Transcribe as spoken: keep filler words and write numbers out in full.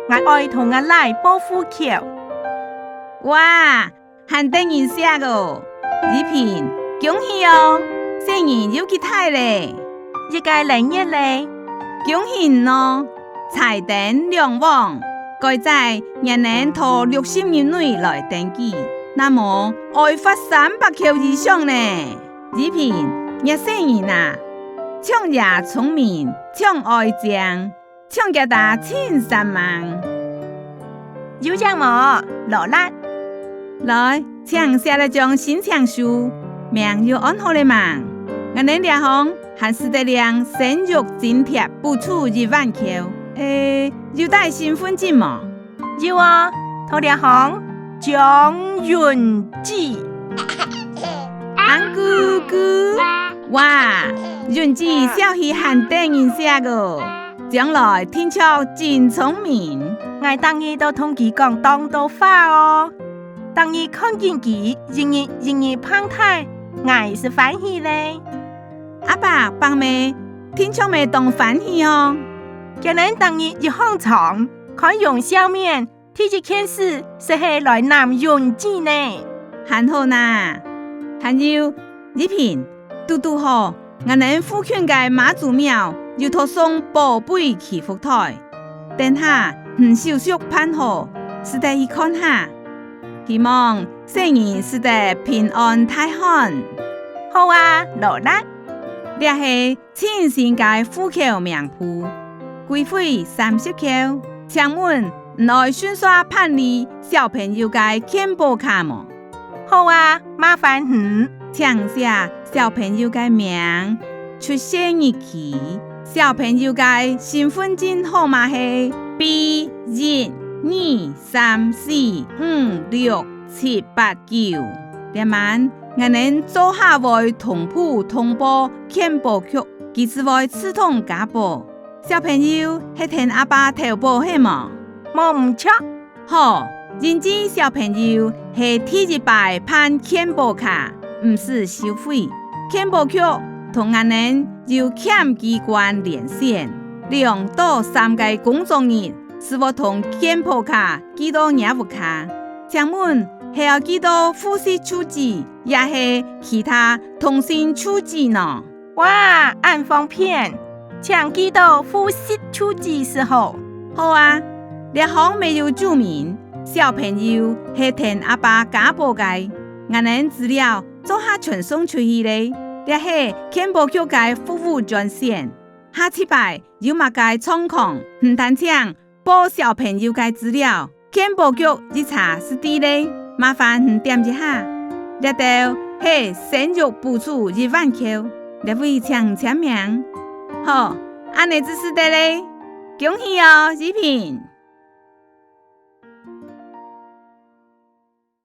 ，𠊎愛同𠊎倈報戶口。哇，還得人惜哦！怡萍，恭喜哦！細人有幾大咧？一個零月咧。恭喜你哦！ 財丁兩旺，該在若等在六十日內來登記，若無愛罰三百箍以上呢。怡萍，若細人啊，像爺聰明，像哀靚，像厥爹盡煞猛。有影無，勞力？來，請寫一張申請書，名有安好咧吂？𠊎等這項 還使得領生育津貼補助一萬箍。欸，有帶身分證無？有哦，在這項，張允基。恁古古！哇，允基笑起還得人惜哦！將來定著真聰明。𠊎逐日都同佢講當多話哦。逐日看緊佢一日一日膨大，𠊎斯歡喜咧。 阿爸、伯姆，定著乜當歡喜哦！厥等逐日一䟘床，看容笑面，第一件事斯係來揇允基呢。還好哪！還有，怡萍，堵堵好，𠊎等附近个媽祖廟有在送寶貝祈福袋，等下你手續辦好，使得去看下。希望細人使得平安大漢。好啊，勞力！ 這係盡新个戶口名簿，規費三十箍。請問你愛順續辦理小朋友个健保卡無？好啊，麻煩你。請寫小朋友个名、出世日期。小朋友个身分證號碼係B一二三四五六七八九。這滿，𠊎等做下會同步通報健保局，佢斯會自動加保。小朋友係跈阿爸投保係無？無毋著。好，允基小朋友係第一擺辦健保卡，毋使收費。健保局同𠊎等有欠機關連線，兩到三個工作日斯會同健保卡寄到若屋下。請問係愛寄到戶籍住址，也係其他通訊住址呢？ 哇，恁方便！請寄到戶籍住址斯好。好啊，這項乜有註明，小朋友係跈阿爸加保个，𠊎等資料做下傳送出去咧。這係健保局个服務專線，下次擺有麼个狀況，毋單淨 報小朋友个資料，健保局一查斯知咧，麻煩你點一下。這兜係生育補助一萬箍，這位請簽名。好，恁仔就使得咧。恭喜哦，怡萍！